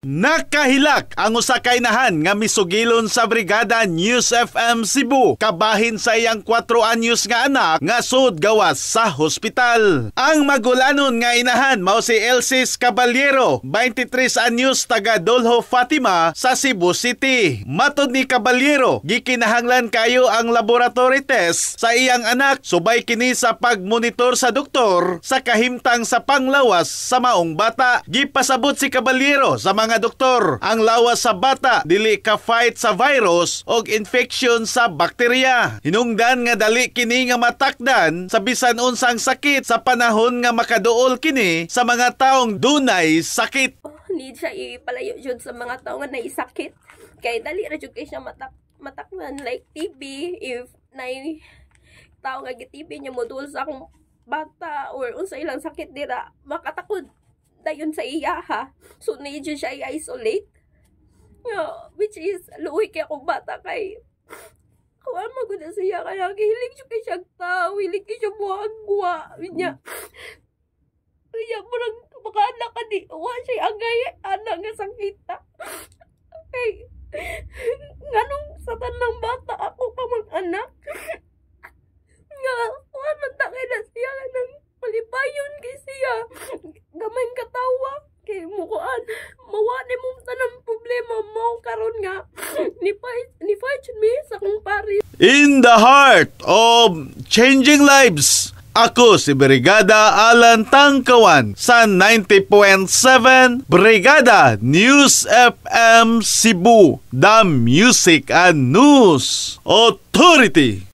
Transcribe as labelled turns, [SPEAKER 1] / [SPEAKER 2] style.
[SPEAKER 1] Nakahilak ang usa ka inahan nga misugilon sa Brigada News FM Cebu kabahin sa iyang 4 anyos nga anak nga sud gawas sa hospital. Ang magulanon nga inahan mao si Elsis Caballero, 23 anyos, taga Dolho Fatima sa Cebu City. Matod ni Caballero, gikinahanglan kayo ang laboratory test sa iyang anak subay kini sa pagmonitor sa doktor sa kahimtang sa panglawas sa maong bata. Gipasabot si Caballero sa mga doktor, ang lawas sa bata dili ka fight sa virus og infection sa bakterya. Hinungdan nga dali kini nga matakdan sa bisan unsang sakit sa panahon nga makaduol kini sa mga taong dunay sakit.
[SPEAKER 2] Need siya ipalayo jud sa mga tao nga naisakit. Kay dali ra jud kay siya matakdan like TB. If nay tao nga gi-TB niya, modul sa akong bata or unsa ilang sakit dira, makatakod dayon sa iya ha. So need jud siya i-isolate. Yeah, which is luoy kay akong bata kay kuan man gud na siya, kaya gihilig jud kay siya tao, hilig kay siya buhagwa niya. Kaya murag makaanak ka di, wa siya angay ana nga sakita. Kay nganong sa tanang bata ako pa mang anak nga kuan man ta kay na siya, nang malipayon kay siya, gamay katawa kay mukuan, mawa ni mo tanang problema mo karon nga ni fight mi sa akong pari.
[SPEAKER 1] In the heart of changing lives, ako si Brigada Alan Tangkawan sa 90.7 Brigada News FM Cebu, the Music and News Authority.